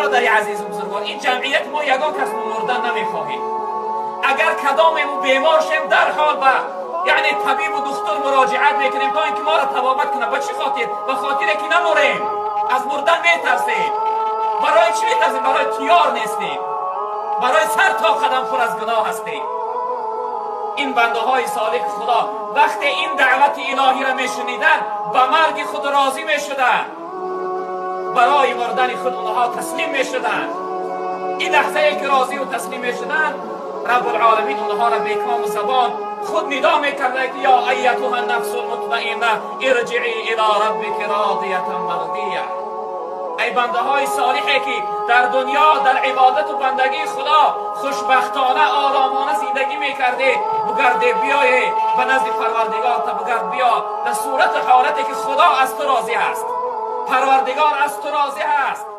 Бародари азизу бузургвор, ин ҷамъияти мо ягон кас мурдан намехоҳем. Агар кадомему бемор шем, дарҳол ба, яъне, табибу духтур муроҷиат мекунем, то ин ки моро табобат кунад. Ба чӣ хотир? Ба хотире ки намурем. Аз мурдан метарсем. Барои чӣ метарсем? Барои тиёр нестем, барои сар то қадам пур аз гуноҳ ҳастем. Ин бандаҳои солиҳи Худо вақте ин даъвати илоҳиро мешуниданд, ба марги худ розӣ мешуданд, барои мурдани худ онҳо таслим мешуданд. Ин лаҳзае ки розиву таслим мешуданд, Раббулоламин онҳоро бекому забон худ нидо мекарда, ки: «Ё айятуҳа нафсу лмутмаинна, ирҷиӣ ило раббики родиятан мардия». Эй бандаҳои солиҳе, ки дар дунё дар ибодату бандагии Худо хушбахтона, оромона зиндагӣ мекардед, бугарде, биёе ба назди Парвардигор та, бугард, биё дар сурату ҳолате ки Худо аз ту розӣ аст, Парвардигор аз ту розӣ аст.